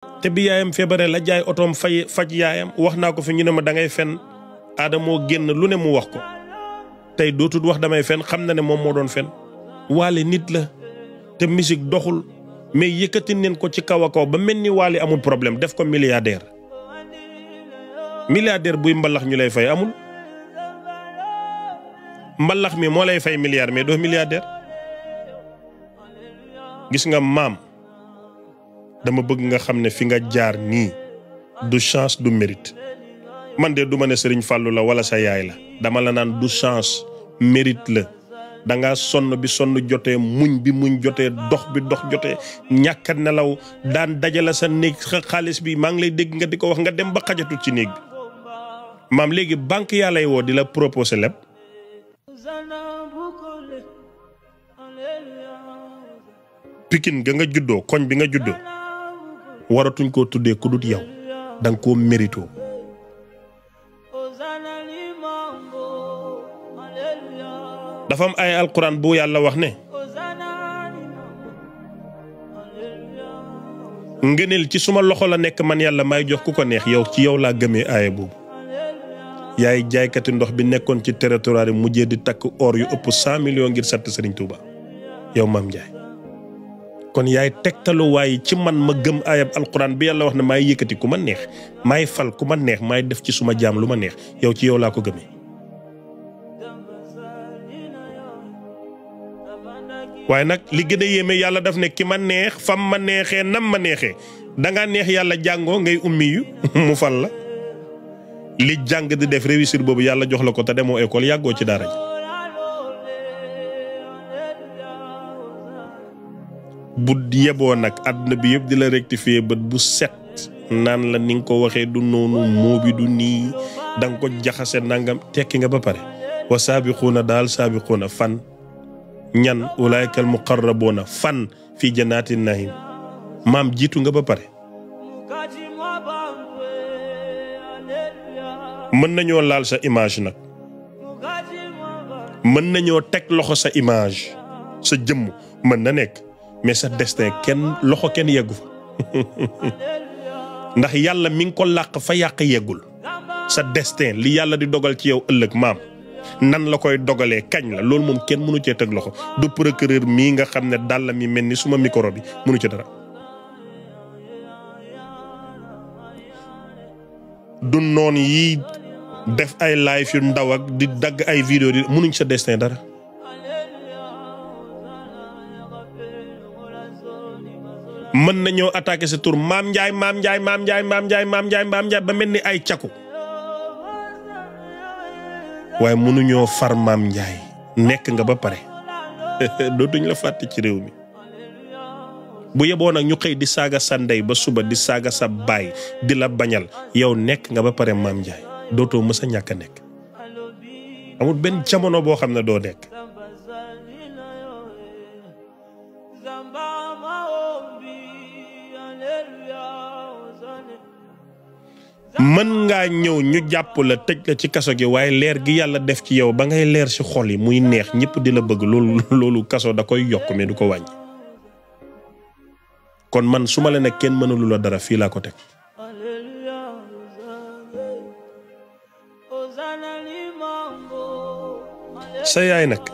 te bi yaayam feebaree la jaay otoom faj yaayam wax naa ko fi ñu ne ma da ngay fen Adamo génn lu ne mu wax ko tey dootul wax damay fen xam na ne moom moo doon fen Wally nit la te musique doxul mais yëkkati neen ko ci kaw a kaw ba mel ni Wally amul problème def ko milliardaire buy mbalax ñu lay fay amul mbalax mi moo lay fay milliard mais doo milliardaire gis nga maam dama bëgg nga xam ne fi nga jaar nii du chance du mérite man de du ma ne Serigne Fallou la wala sa yaay la dama la naan du chance mérite la danga sonn bi sonn jotee muñ bi muñ jotee dox bi dox jotee ñàkk nelaw daan dajala sa néeg xaalis bi maa ngi lay dégg nga di ko wax nga dem ba xajatul ci néeg bi maam léegi banque yaa lay woo di la proposé lépp Pikine ga nga juddoo koñ bi nga juddoo waratuñ koo tuddee ku dut yow danga koo mérito dafa am ay alquran bu yàlla wax ne ngëneel ci suma loxo la nekk man yàlla may jox ku ko neex yow ci yow laa gëmee aaya boobu yaay jaaykati ndox bi nekkoon ci territoire yi mujjee di takk or yu ëpp 100 millions ngir sant Serigne Touba yow Mame Ndiaye kon yaay tegtaluwaay ci man ma gëm aayab alquran bi yàlla wax ne maay yëkkati ku ma neex maay fal ku ma neex maay def ci suma jaam lu ma neex yow ci yow laa ko gëmee waaye nag li gën a yéeme yàlla daf ne ki ma neex fam ma neexee nam ma neexee dangaa neex yàlla jàngoo ngay ummi yu mu fal la li jàng di def réussir boobu yàlla jox la ko te demoo école yàggoo ci dara ji bu yeboo nag àdduna bi yëpp di la rectifier bët bu set naan la ni nga ko waxee du noonu moo bi du nii da nga ko jaxase nangam tekki nga ba pare wa saabiquuna daal saabiquuna fan ñan ulaayikal muqarrabuuna fan fii jannaati nahim maam jiitu nga ba pare mën nañoo laal sa image nag mën nañoo teg loxo sa image sa jëmm mën na nekk mais sa destin kenn loxo kenn yeggu fa ndax yàlla mi ngi ko làq fa yàq yeggul sa destin li yàlla di dogal ci yow ëllëg maam nan la koy dogalee kañ la loolu moom kenn mënu cee teg loxo du procureur mii nga xam ne dàll mi mel ni suma micro bi mënu ci dara du noon yi def ay live yu ndaw ak di dagg ay vidéo di mënuñ sa destin dara mën na ñëw attaqué sa tur Mame Ndiaye Mame Ndiaye Mame Ndiaye Mame Ndiaye Mame Ndiaye Mame Ndiaye ba mel ni ay caku waaye mënuñoo far Mame Ndiaye nekk nga ba pare dootuñ la fàtte ci réew mi bu yeboo nag ñu xëy di saaga sa ndey ba suba di saaga sa baay di la bañal yow nekk nga ba pare Mame Ndiaye dootoo mës a ñàkk a nekk amul benn jamono boo xam ne doo nekk mën ngaa ñëw ñu jàpp la tëj la ci kaso gi waaye leer gi yàlla def ci yow ba ngay leer ci xol yi muy neex ñëpp di la bëgg loolu kaso da koy yokk mais du ko wàññi kon man su ma la ne kenn mënalu la dara fii laa ko teg sa yaay nag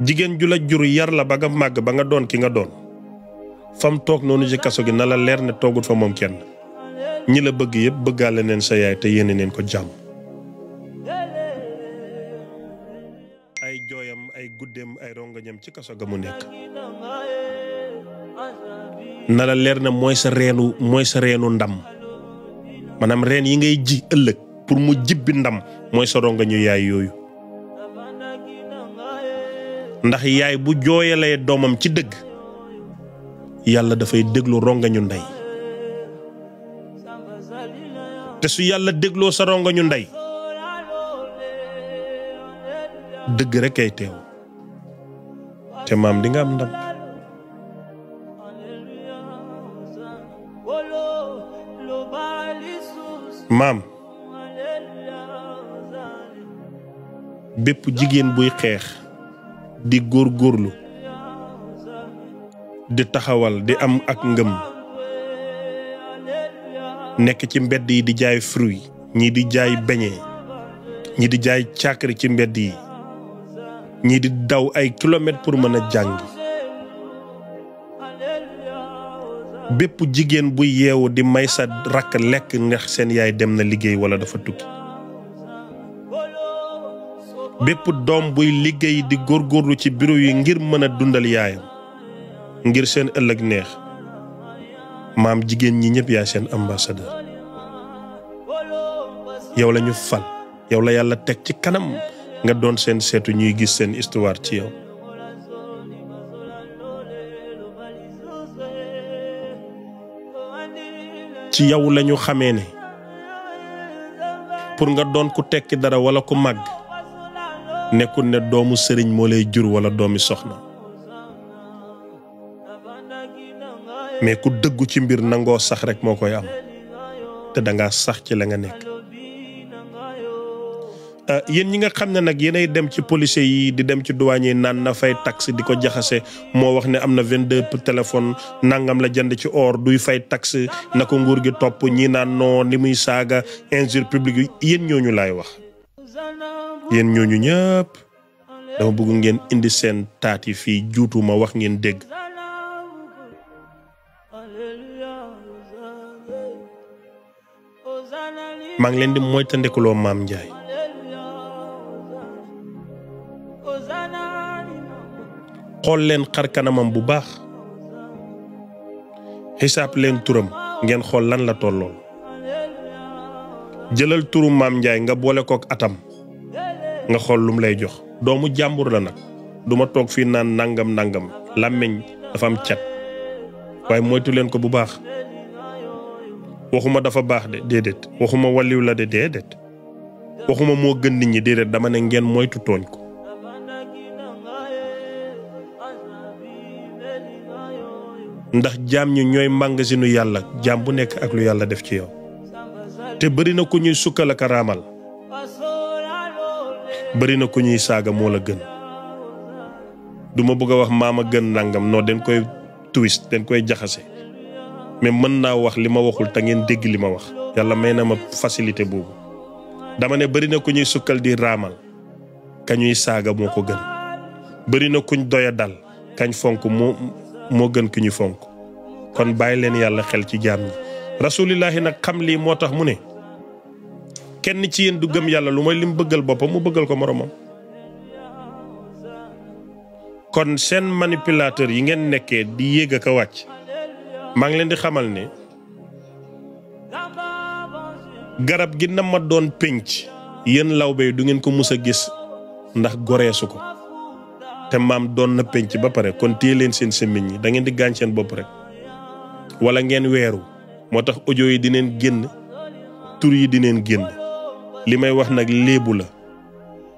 jigéen ju la jur yar la ba nga màgg ba nga doon ki nga doon fam toog noonu ci kaso gi na la leer ne toogut fa moom kenn ñi la bëgg yëpp bëggaale neen sa yaay te yéene neen ko jàmm ay jooyam ay guddeem ay rongañam ci kaso ga mu nekk na la leer ne mooy sa reenu ndam maanaam reen yi ngay ji ëllëg pour mu jibbi ndam mooy sa rongañu yaay yooyu ndax yaay bu jooyalee doomam ci dëgg yàlla dafay déglu rongañu ndey te su yàlla dégloo sa rongañu ndey dëgg rek ay teew te maam di nga am ndam maam bépp jigéen buy xeex di góorgóorlu di taxawal di am ak ngëm nekk ci mbedd yi di jaay fruit ñii di jaay beñe ñii di jaay càkkri ci mbedd yi ñii di daw ay kilomètres pour mën a jàngi bépp jigéen buy yeewu di may sa rakk lekk ndax seen yaay dem na liggéey wala dafa tukki bépp doom buy liggéey di góorgóorlu ci bureau yi ngir mën a dundal yaayam ngir seen ëllëg neex maam jigéen ñi ñëpp yaay seen ambassadeur yow la ñu fal yow la yàlla teg ci kanam nga doon seen seetu ñuy gis seen histoire ci yow ci yow la ñu xamee ne pour nga doon ku tekki dara wala ku màgg nekkul ne doomu sëriñ moo lay jur wala doomi soxna mais ku dëggu ci mbir nangoo sax rek moo koy am te danga sax ci la nga nekk yéen ñi nga xam ne nag yéenay dem ci policier yi di dem ci douanier naan na fay taxe di ko jaxase moo wax ne am na 22 téléphone nangam la jënd ci or duy fay taxe na ko nguur gi topp ñi naan non ni muy saaga injure publique yéen ñooñu laay wax yéen ñooñu ñëpp dama bëgg ngeen indi seen taat yi fii juutuma wax ngeen dégg maa ngi leen di moytandikuloo Maam Njaay xool leen xar kanamam bu baax xisaab leen turam ngeen xool lan la tollool jëlal turu Maam Njaay nga boole kook atam nga xool lum lay jox doomu jàmbur la nag duma toog fii naan nangam nangam làmmiñ dafa am cat waaye moytu leen ko bu baax waxuma dafa baax de déedéet waxuma waliw la de déedéet waxuma moo gën nit ñi déedéet dama ne ngeen moytu tooñ ko ndax jaam ñi ñooy màngasinu yàlla jaam bu nekk ak lu yàlla def ci yow te bëri na ku ñuy sukkal ak raamal bëri na ku ñuy saaga moo la gën duma bëgg a wax maama gën nangam non dañ koy twist dañ koy jaxase mais mën naa wax li ma waxul te ngeen dégg li ma wax yàlla may na ma facilité boobu dama ne bëri na ku ñuy sukkal di raamal kañuy saaga moo ko gën bëri na kuñ doya dal kañ fonk moo gën ki ñu fonk kon bàyyi leen yàlla xel ci jaam ñi rasulillahi nag xam lii moo tax mu ne kenn ci yéen du gëm yàlla lu mooy lim bëggal boppam mu bëggal ko moromam kon seen manipulateur yi ngeen nekkee di yéeg ak a wàcc maa ngi leen di xamal ne garab gi na ma doon pénc yéen lawbe du ngeen ko mus a gis ndax goreesu ko te maam doon na pénc ba pare kon téye leen seen semmiñ yi da ngeen di gaañ seen bopp rek wala ngeen weeru moo tax audio yi dineen génn tur yi dineen génn li may wax nag léebu la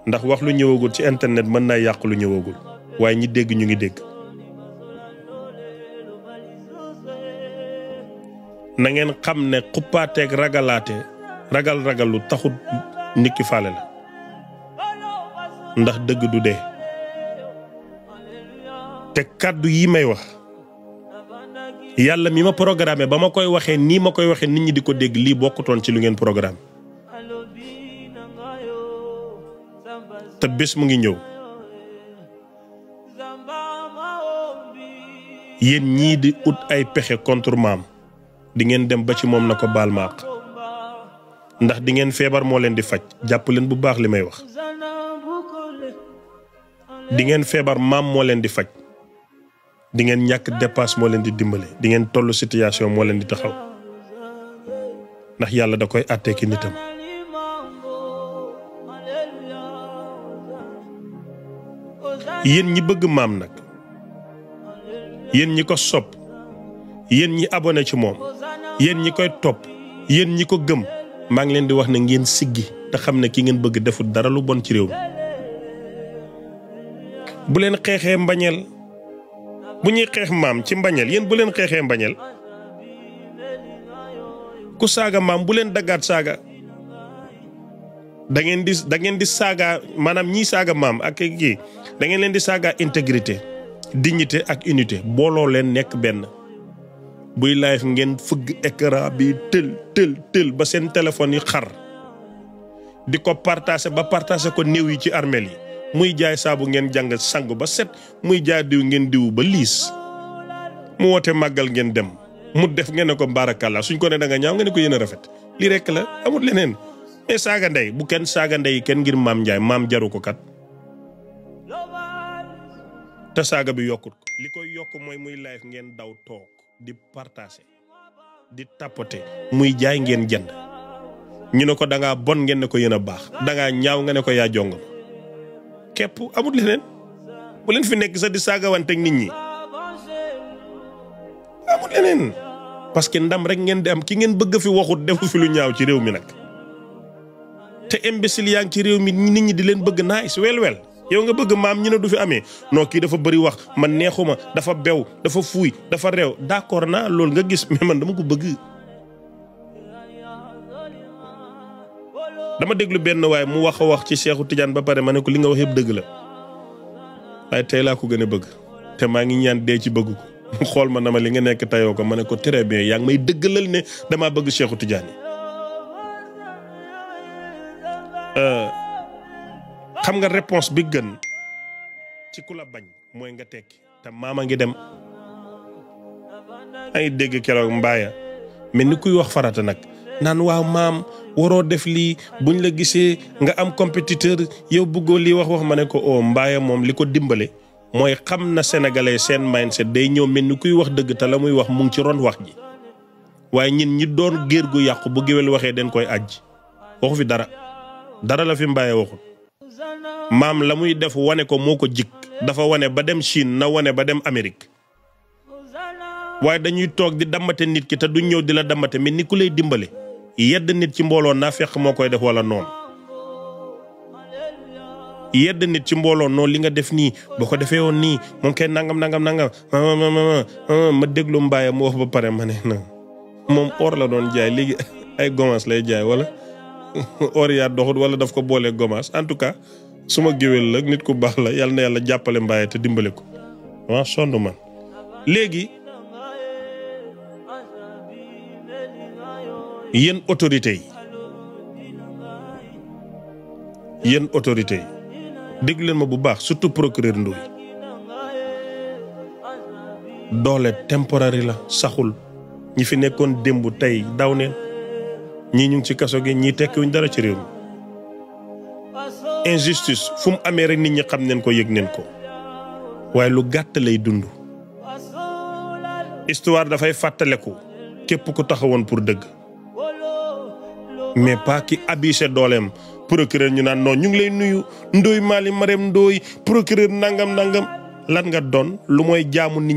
ndax wax lu ñëwagul ci internet mën naa yàq lu ñëwagul waaye ñi dégg ñu ngi dégg na ngeen xam ne xuppaateeg ragalaate ragal lu taxut nit ki faale la ndax dëgg du dee te kàddu yi may wax yàlla mi ma programmé ba ma koy waxee nii ma koy waxee nit ñi di ko dégg lii bokkutoon ci lu ngeen programme te bés mu ngi ñëw yéen ñii di ut ay pexe contre maam di ngeen dem ba ci moom na ko baal ma àq ndax di ngeen feebar moo leen di faj jàpp leen bu baax li may wax di ngeen feebar maam moo leen di faj di ngeen ñàkk dépasse moo leen di dimbale di ngeen tollu situation moo leen di taxaw ndax yàlla da koy àttee ki nitam yéen ñi bëgg maam nag yéen ñi ko sopp yéen ñi abonné ci moom yéen ñi koy topp yéen ñi ko gëm maa ngi leen di wax ne ngeen siggi te xam ne ki ngeen bëgg deful dara lu bon ci réew mi bu leen xeexee mbañeel bu ñuy xeex maam ci mbañeel yéen bu leen xeexee mbañeel ku saaga maam bu leen daggaat saaga da ngeen di saaga maanaam ñii saaga maam ak kii da ngeen leen di saaga intégrité dignité ak unité booloo leen nekk benn buy live ngeen fëgg écran bi tël ba seen téléphone yi xar di ko partager ba partager ko néew yi ci armeel yi muy jaay saabu ngeen jàng sangu ba set muy jaay diw ngeen diw ba liis mu woote màggal ngeen dem mu def ngeen ne ko barakallah suñ ko ne da nga ñaaw ngeen ne ko yéen a rafet lii rek la amul leneen mais saaga ndey bu kenn saaga ndey kenn ngir maam Njaay maam jaru ko kat te saaga bi yokkut ko li koy yokk mooy muy live ngeen daw toog di partager di tapoter muy jaay ngeen jënd ñu ne ko da ngaa bon ngeen ne ko yéen a baax da ngaa ñaaw nga ne ko yaa jong képp amul leneen bu leen fi nekk sax di saagawante ak nit ñi amul leneen parce que ndam rek ngeen di am ki ngeen bëgg fi waxut defu fi lu ñaaw ci réew mi nag te imbécile yaa ngi ci réew mi nit ñi di leen bëgg nice wel yow nga bëgg maam ñu ne du fi amee non kii dafa bëri wax man neexuma dafa bew dafa fuuy dafa réew d'accord naa loolu nga gis mais man dama ko bëgg. dama déglu benn waaye mu wax a wax ci Cheikhou Tidiane ba pare ma ne ko li nga wax yëpp dëgg la waaye tey laa ko gën a bëgg te maa ngi ñaan dee ci bëgg ko mu xool ma na ma li nga nekk tayoo ko ma ne ko très bien yaa ngi may dëggalal ne damaa bëgg Cheikhou Tidiane. xam nga réponse bi gën ci ku la bañ mooy nga tekki te maama ngi dem ay dégg keroog mbaaya mais ni kuy wax farata nag naan waaw maam waroo def lii buñ la gisee nga am compétiteur yow bëggoo lii wax ma ne ko o mbaaya moom li ko dimbale mooy xam na sénégalais seen mindset day ñëw mel ni kuy wax dëgg te la muy wax mu ngi ci ron wax ji waaye ñin ñi doon géer gu yàqu bu géwél waxee den koy ajj waxu fi dara la fi mbaaya waxul maam la muy def wane ko moo ko jik dafa wane ba dem Chine na wane ba dem Amérique waaye dañuy toog di dammate nit ki te duñ ñëw di la dammate mais ni ku lay dimbale yedd nit ci mbooloo naa fekk moo koy def wala noonu yedd nit ci mbooloo noonu li nga def nii boo ko defee woon nii moom kay nangam ma déglu mbaaya mu wax ba pare ma ne na moom or la doon jaay léegi ay gomas lay jaay wala or yaa doxut wala daf ko boolee gomas en tout cas suma géwél la nit ku baax la yàlla na yàlla jàppale mbaaya te dimbale ko waaw sonn man léegi yéen autorités yi déglu leen ma bu baax surtout procureur Ndoye doole temporaire la saxul ñi fi nekkoon démb tey daw neen ñii ñu ngi ci kaso gi ñii tekkiwuñ dara ci réew mi injustice fu mu amee rek nit ñi xam neen ko yëg neen ko waaye lu gàtt lay dund histoire dafay fàttaleku képp ku taxawoon pour dëgg mais pas ki abusé dooleem procureur ñu naan non ñu ngi lay nuyu Ndoye Mali Marème Ndoye procureur nangam lan nga doon lu mooy jaamu nit